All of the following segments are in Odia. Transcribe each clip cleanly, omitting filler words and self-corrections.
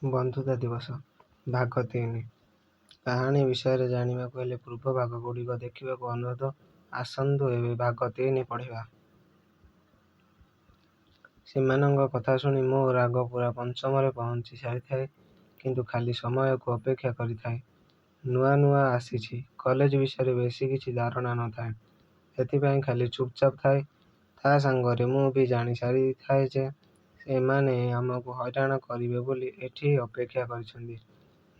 ବନ୍ଧୁତା ଦିବସ ଭାଗ 3। କାହାଣୀ ବିଷୟରେ ଜାଣିବାକୁ ହେଲେ ପୂର୍ବ ଭାଗଗୁଡ଼ିକ ଦେଖିବାକୁ ଅନୁରୋଧ। ଆସନ୍ତୁ ଏବେ ଭାଗ 3 ପଢ଼ିବା। ସେମାନଙ୍କ କଥା ଶୁଣି ମୋ ରାଗ ପୂରା ପଞ୍ଚମରେ ପହଞ୍ଚି ସାରିଥାଏ, କିନ୍ତୁ ଖାଲି ସମୟକୁ ଅପେକ୍ଷା କରିଥାଏ। ନୂଆ ନୂଆ ଆସିଛି, କଲେଜ ବିଷୟରେ ବେଶୀ କିଛି ଧାରଣା ନଥାଏ, ସେଥିପାଇଁ ଖାଲି ଚୁପଚାପ ଥାଏ। ତା ସାଙ୍ଗରେ ମୁଁ ବି ଜାଣି ସାରିଥାଏ ଯେ ଏମାନେ ଆମକୁ ହଇରାଣ କରିବେ ବୋଲି ଏଠି ଅପେକ୍ଷା କରିଛନ୍ତି।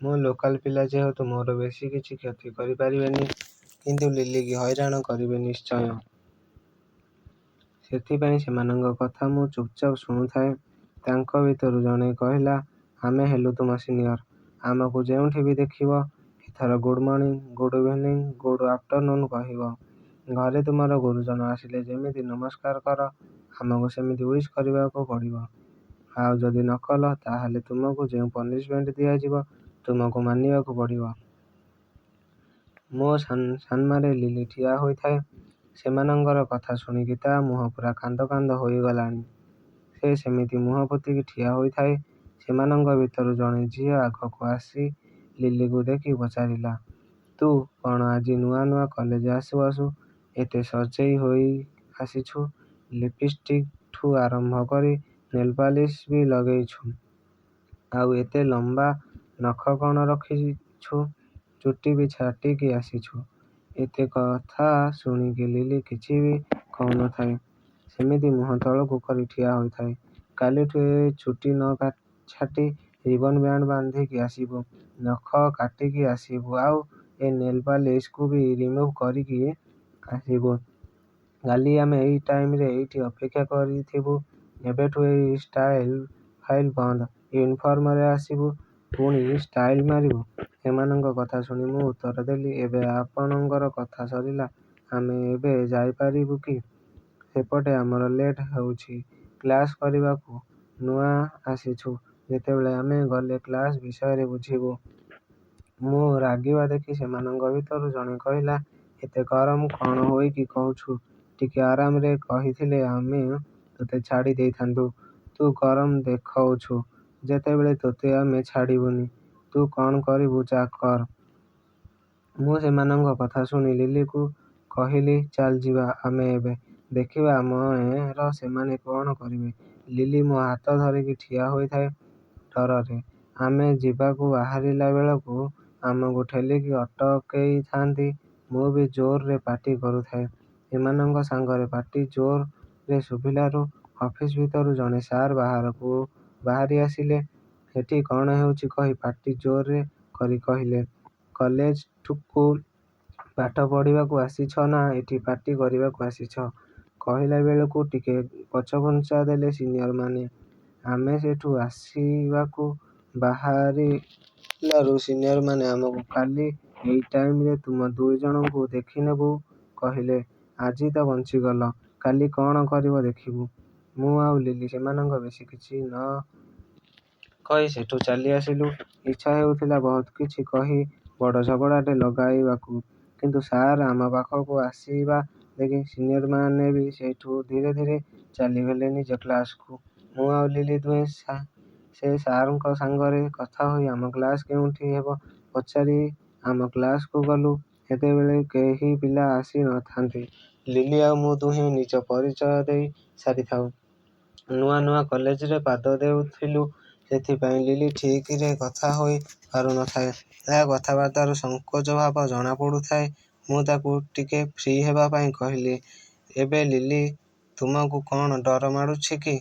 ମୁଁ ଲୋକାଲ ପିଲା ଯେହେତୁ ମୋର ବେଶୀ କିଛି କ୍ଷତି କରିପାରିବେନି, କିନ୍ତୁ ଲିଲିକି ହଇରାଣ କରିବେ ନିଶ୍ଚୟ। ସେଥିପାଇଁ ସେମାନଙ୍କ କଥା ମୁଁ ଚୁପଚାପ ଶୁଣୁଥାଏ। ତାଙ୍କ ଭିତରୁ ଜଣେ କହିଲା, ଆମେ ହେଲୁ ତୁମ ସିନିୟର। ଆମକୁ ଯେଉଁଠି ବି ଦେଖିବ, ଏଥର good morning, good evening, good afternoon କହିବ। ଘରେ ତୁମର ଗୁରୁଜନ ଆସିଲେ ଯେମିତି ନମସ୍କାର କର, ଆମକୁ ସେମିତି ୱିଶ୍ କରିବାକୁ ପଡ଼ିବ। ଆଉ ଯଦି ନ କଲ, ତାହେଲେ ତୁମକୁ ଯେଉଁ ପନିଶମେଣ୍ଟ ଦିଆଯିବ, ତୁମକୁ ମାନିବାକୁ ପଡ଼ିବ। ମୋ ସାମ୍ନାରେ ଲିଲି ଠିଆ ହୋଇଥାଏ। ସେମାନଙ୍କର କଥା ଶୁଣିକି ତା ମୁହଁ ପୂରା କାନ୍ଦ କାନ୍ଦ ହୋଇଗଲାଣି। ସେ ସେମିତି ମୁହଁ ପୋତିକି ଠିଆ ହୋଇଥାଏ। ସେମାନଙ୍କ ଭିତରୁ ଜଣେ ଝିଅ ଆଗକୁ ଆସି ଲିଲିକୁ ଦେଖି ପଚାରିଲା, ତୁ କଣ ଆଜି ନୂଆ ନୂଆ କଲେଜ ଆସୁ ଆସୁ ଏତେ ସଜେଇ ହୋଇ ଆସିଛୁ, ଲିପଷ୍ଟିକଠୁ ଆରମ୍ଭ କରି ନେଲପାଲିସ ବି ଲଗେଇଛୁ, ଆଉ ଏତେ ଲମ୍ବା ନଖ କଣ ରଖିଛୁ, ଚୁଟି ବି ଛାଟିକି ଆସିଛୁ। ଏତେ କଥା ଶୁଣିକି ଲିଲି କିଛି ବି କହୁନଥାଏ। ସେମିତି ମୁହଁ ତଳକୁ କରି ଠିଆ ହୋଇଥାଏ। କାଲିଠୁ ଏ ଚୁଟି ନ ଛାଟି ରିବନ ବ୍ୟାଣ୍ଡ ବାନ୍ଧିକି ଆସିବୁ, ନଖ କାଟିକି ଆସିବୁ ଆଉ ଏ ନେଲପାଲିସକୁ ବି ରିମୁଭ୍ କରିକି ଆସିବୁ। କାଲି ଆମେ ଏଇ ଟାଇମରେ ଏଇଠି ଅପେକ୍ଷା କରିଥିବୁ। ଏବେଠୁ ଏଇ ଷ୍ଟାଇଲ ଫାଇଲ ବନ୍ଦ। ୟୁନିଫର୍ମରେ ଆସିବୁ, ପୁଣି ଷ୍ଟାଇଲ ମାରିବୁ। ସେମାନଙ୍କ କଥା ଶୁଣି ମୁଁ ଉତ୍ତର ଦେଲି, ଏବେ ଆପଣଙ୍କର କଥା ସରିଲା, ଆମେ ଏବେ ଯାଇପାରିବୁ କି? ସେପଟେ ଆମର ଲେଟ ହେଉଛି କ୍ଲାସ କରିବାକୁ, ନୂଆ ଆସିଛୁ ଯେତେବେଳେ ଆମେ ଗଲେ କ୍ଲାସ ବିଷୟରେ ବୁଝିବୁ। ମୋ ରାଗିବା ଦେଖି ସେମାନଙ୍କ ଭିତରୁ ଜଣେ କହିଲା, ଏତେ ଗରମ କଣ ହୋଇକି କହୁଛୁ, ଟିକେ ଆରାମରେ କହିଥିଲେ ଆମେ ତୋତେ ଛାଡ଼ି ଦେଇଥାନ୍ତୁ, ତୁ ଗରମ ଦେଖାଉଛୁ ଯେତେବେଳେ ତୋତେ ଆମେ ଛାଡ଼ିବୁନି, ତୁ କଣ କରିବୁ ଯା କର। ମୁଁ ସେମାନଙ୍କ କଥା ଶୁଣି ଲିଲିକୁ କହିଲି, ଚାଲ ଯିବା ଆମେ ଏବେ, ଦେଖିବା ଆମର ସେମାନେ କଣ କରିବେ। ଲିଲି ମୋ ହାତ ଧରିକି ଠିଆ ହୋଇଥାଏ ଡରରେ। ଆମେ ଯିବାକୁ ବାହାରିଲା ବେଳକୁ ଆମକୁ ଠେଲିକି ଅଟକେଇଥାନ୍ତି। ମୁଁ ବି ଜୋରରେ ପାଟି କରୁଥାଏ। ସେମାନଙ୍କ ସାଙ୍ଗରେ ପାଟି ଜୋରରେ ଶୁଭିଲାରୁ ଅଫିସ ଭିତରୁ ଜଣେ ସାର ବାହାରକୁ ବାହାରି ଆସିଲେ, ସେଠି କଣ ହେଉଛି କହି ପାଟି ଜୋର କରି କହିଲେ, କଲେଜକୁ ପାଠ ପଢ଼ିବାକୁ ଆସିଛ ନା ଏଠି ପାଟି କରିବାକୁ ଆସିଛ। କହିଲା ବେଳକୁ ଟିକେ ପଛଘୁଞ୍ଚା ଦେଲେ ସିନିୟରମାନେ। ଆମେ ସେଠୁ ଆସିବାକୁ ବାହାରିଲାରୁ ସିନିୟରମାନେ ଆମକୁ କାଲି ଏଇ ଟାଇମରେ ତୁମ 2 ଜଣଙ୍କୁ ଦେଖିନେବୁ କହିଲେ। ଆଜି ତ ବଞ୍ଚିଗଲ, କାଲି କଣ କରିବେ ଦେଖିବୁ। ମୁଁ ଆଉ ଲିଲି ସେମାନଙ୍କୁ ବେଶୀ କିଛି ନ କହି ସେଠୁ ଚାଲି ଆସିଲୁ। ଇଚ୍ଛା ହେଉଥିଲା ବହୁତ କିଛି କହି ବଡ଼ ଝଗଡ଼ାଟେ ଲଗାଇବାକୁ, କିନ୍ତୁ ସାର ଆମ ପାଖକୁ ଆସିବା ଦେଖି ସିନିୟରମାନେ ବି ସେଠୁ ଧୀରେ ଧୀରେ ଚାଲିଗଲେ ନିଜ କ୍ଲାସକୁ। ମୁଁ ଆଉ ଲିଲି ଦୁହେଁ ସେ ସାରଙ୍କ ସାଙ୍ଗରେ କଥା ହୋଇ ଆମ କ୍ଲାସ କେଉଁଠି ହେବ ପଚାରି ଆମ କ୍ଲାସକୁ ଗଲୁ। ସେତେବେଳେ କେହି ପିଲା ଆସି ନଥାନ୍ତି। ଲିଲି ଆଉ ମୁଁ ଦୁହେଁ ନିଜ ପରିଚୟ ଦେଇ ସାରିଥାଉ। ନୂଆ ନୂଆ କଲେଜରେ ପାଦ ଦେଉଥିଲୁ, ସେଥିପାଇଁ ଲିଲି ଠିକରେ କଥା ହୋଇ ପାରୁନଥାଏ। ତା କଥାବାର୍ତ୍ତାରୁ ସଂକୋଚ ଭାବ ଜଣାପଡ଼ୁଥାଏ। ମୁଁ ତାକୁ ଟିକେ ଫ୍ରି ହେବା ପାଇଁ କହିଲି, ଏବେ ଲିଲି, ତୁମକୁ କଣ ଡର ମାଡ଼ୁଛି କି?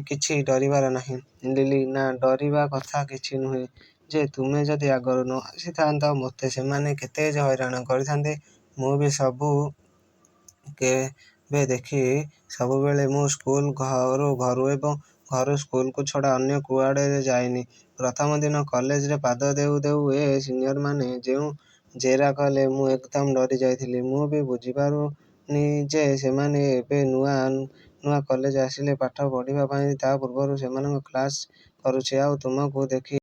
କିଛି ଡରିବାର ନାହିଁ। ଲିଲି, ନା, ଡରିବା କଥା କିଛି ନୁହେଁ ଯେ, ତୁମେ ଯଦି ଆଗରୁ ନ ଆସିଥାନ୍ତ, ମୋତେ ସେମାନେ କେତେ ଯେ ହଇରାଣ କରିଥାନ୍ତେ ମୁଁ ବି ସବୁ କେବେ ଦେଖିନି। ସବୁବେଳେ ମୁଁ ସ୍କୁଲରୁ ଘରକୁ ଏବଂ ଘରୁ ସ୍କୁଲକୁ ଛଡ଼ା ଅନ୍ୟ କୁଆଡ଼େ ଯାଏନି। ପ୍ରଥମ ଦିନ କଲେଜରେ ପାଦ ଦେଉ ଦେଉ ଏ ସିନିୟରମାନେ ଯେଉଁ ଜେରା କଲେ, ମୁଁ ଏକଦମ ଡରିଯାଇଥିଲି। ମୁଁ ବି ବୁଝିପାରୁନି ଯେ ସେମାନେ ଏବେ ନୂଆ ନୂଆ କଲେଜ ଆସିଲେ ପାଠ ପଢ଼ିବା ପାଇଁ, ତା ପୂର୍ବରୁ ସେମାନଙ୍କ କ୍ଲାସ କରୁଛି ଆଉ ତୁମକୁ ଦେଖି